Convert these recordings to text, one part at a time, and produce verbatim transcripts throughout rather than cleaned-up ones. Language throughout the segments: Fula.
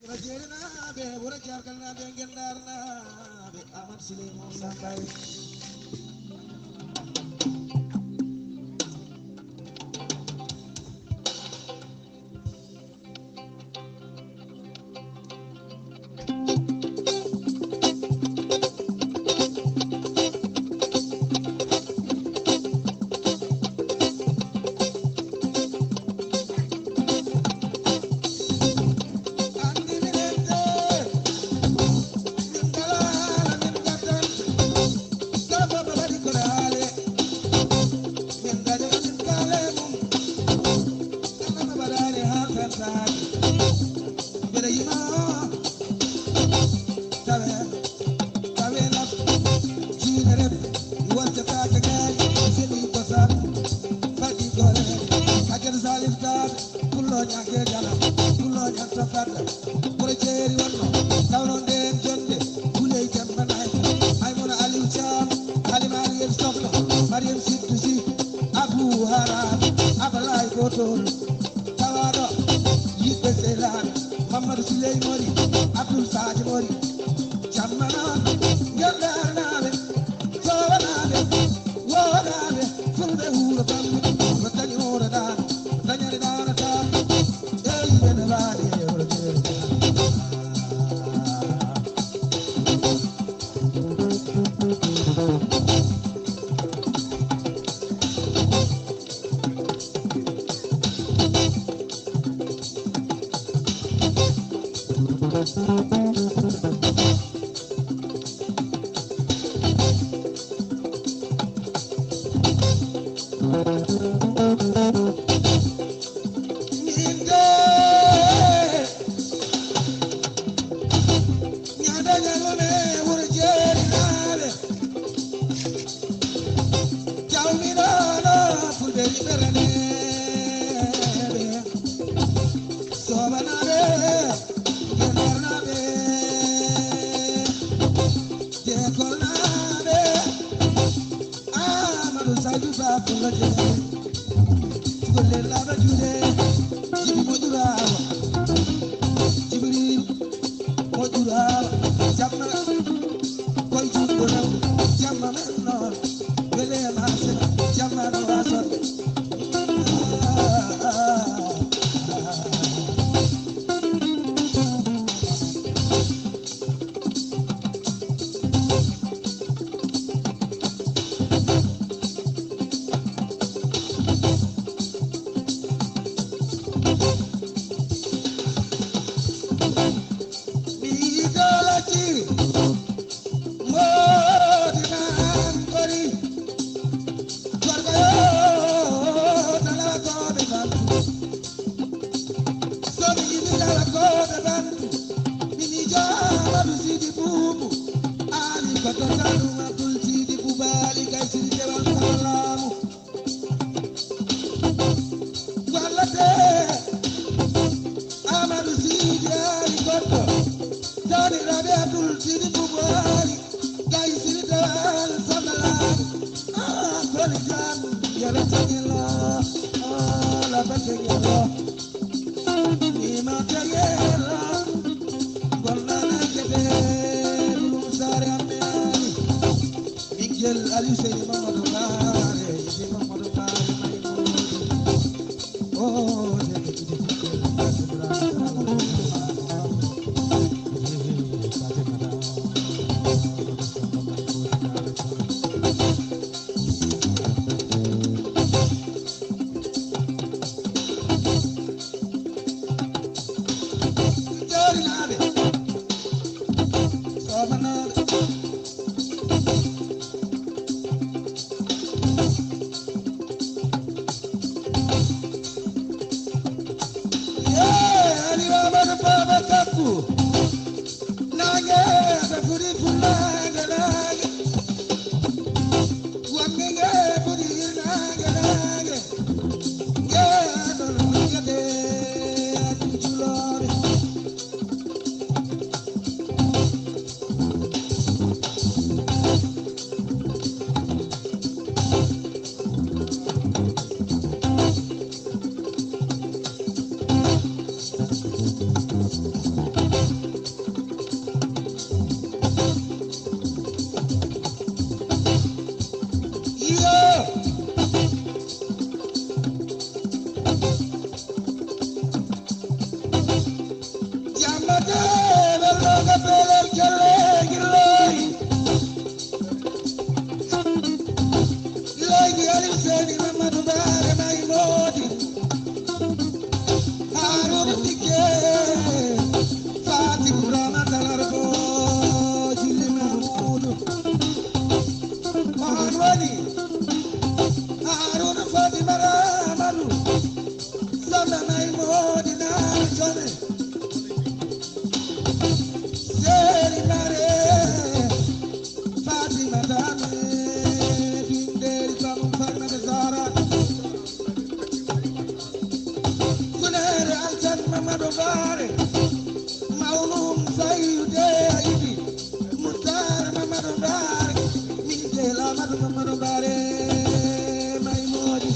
Wuro Jeerinaaɓe, wuro Jargalnaaɓe, Ngenndarnaaɓe, Amadou Souleymane Sambay. Pullo ñanke jala, pullo ñanto fadda, wuro jeeri wonno, tawno nden jonde, Guley Demba Naay, Maymuna Aliou Thiam, Halima Aliou Sokhna, Mariam Siddu Sy, Abou Haram, Abalaye Gotol, tawaɗo yiɓɓe sehlaaɓe, Mamadou Souley Mori, Abdoul Sadji Mori, jamma noon, Ngenndarnaaɓe, Soowanaaɓe, Woodaaɓe, Fulɓe Huuro Bammi, ko dañi hoore daana, dañani daana taaki, eyi ene waali e hoore jeeri. Jawmiraaɗo fulɓe yiɓere neeɓe, Soobanaaɓe, Gendarnaaɓe, Jeekolnaaɓe, Amadou Sadio Ba Fullo Jeeɓe, Golle Laaɓa Juuɗe, Jibi Moƴƴuraawo, Jibriilu. Moƴƴuraa jamma, koy juɗɗo naw jamma men noon, wele ma sena jamma no wason. Mi yiɗo lacciri, moodi nan kori, gorko yo talakooɓe bantu. So mi yiɗi talakooɓe bantu, mi miijo Amadou Sidi Boubou, Ali Koto Saloum Abdoul Sidi Boubou, Ali Gaye Sidi Dewal Kala Laamu. Wallate Amadou Sidi Ali Goɗɗo, taaniraaɓe Abdoul Sidi Boubou Ali, Gaye Sidi Dewal Samala, ah, koni jam, yere tagelo, ah, la bagegelo, ni ma tagelo, bonnana jebe, ɗum saare amen. Ɓinngel Aliou Seydi Mamadou Maare, Seydi Mamadou Maare Maymoudi. O, Seydi Ɓiɗi ɓinngel Ibrahima Mamadou Maare. Fatimata. Joorinaaɓe. Somanaaɓe. Are may moodi.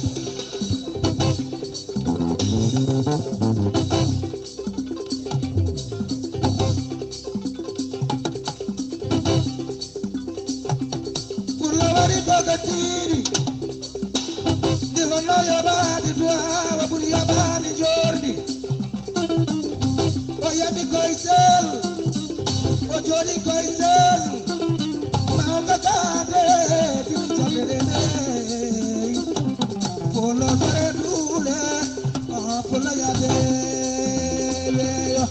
Pullo wari ko ka tiiɗi. Ndi honno yoɓaade duwaawa ɓuri yoɓaade njoorndi. O yaɓi koye sel, o jooɗi koye sel. Mawka kaade ɗum jaɓere ndey. Pullo sore duule, o pullo yaade weeyo.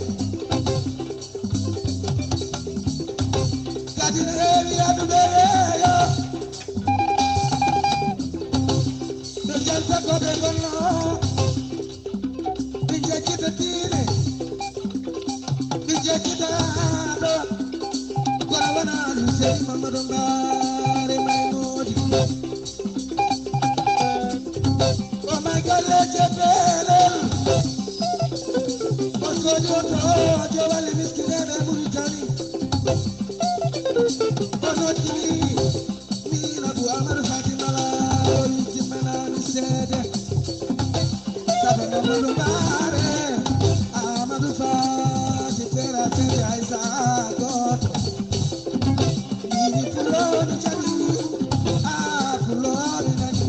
Kadi no heewi yadude weeyo. Ɓe janta ko ɓe gonno. Ɓe jeccita diine. Ɓe jeccita aado. Kono wona ɗum sey Mamadou Mbaare Maymodi. O may galleeji e peelel. O soodi oto o jowali miskineeɓe Muritani. O noddini min Abu Amadu Fatimala, o yittimanami seede. Sabu Mamadou Mbaare, Amadou Fati, Tera Tete, Aïssa Goto. Mini Pullo mi jaɓi, a Pullo mi nani,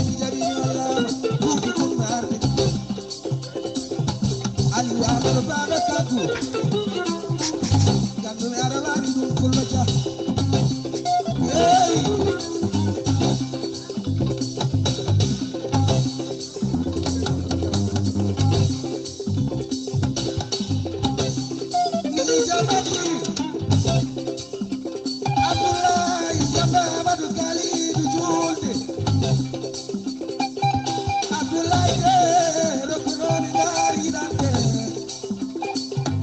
mi jaɓi mi wallama, buuki ɗum arde. Aliou Amadou Baba Kaggu. Gandume aɗa wawi ɗum Pullo Dia. Hey! Mini Dia Badji. Abdoulaye Samba Amadou Kalidou Julde. Abdoulaye de, rokkunomi ngari ɗande.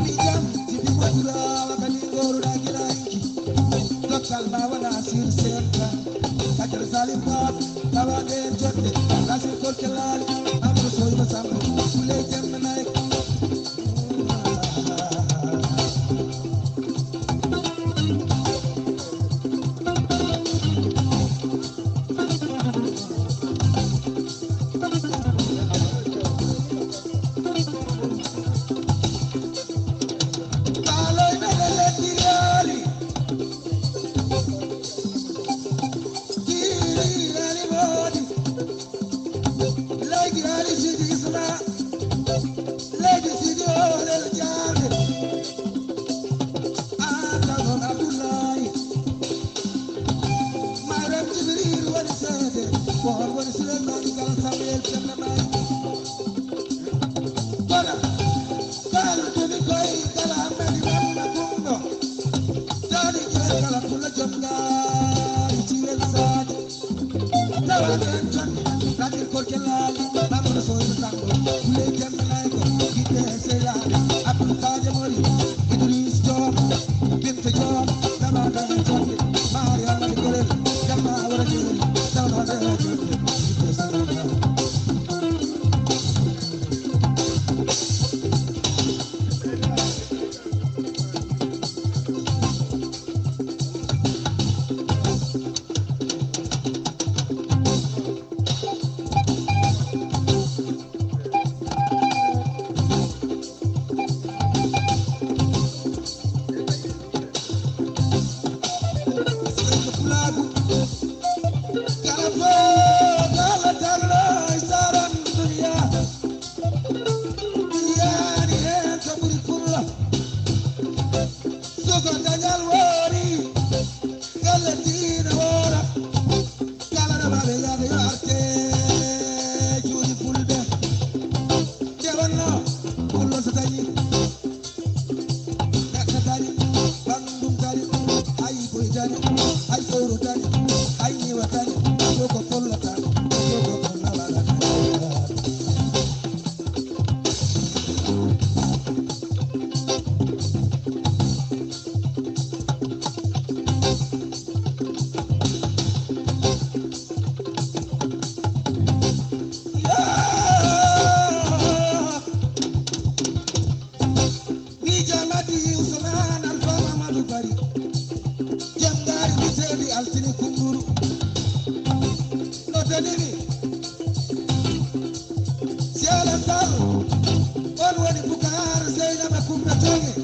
Mi jam, jibi moƴƴirawa kadi ngoruɗa gilanki. Dokkal ma wona sur serta. Kaƴal Salim Ba, tawa ɗen joɗɗe. Nasir Kolkelal, Amadou Soy Masamba. Kuley jemme nay. Faaloy men e leddi yaali. Kiiri yaali moodi. Leydi yaali Sidi Isma. Tanimi. Siyala Sall. On woni Bukar Zeynaba Kumba Tonge.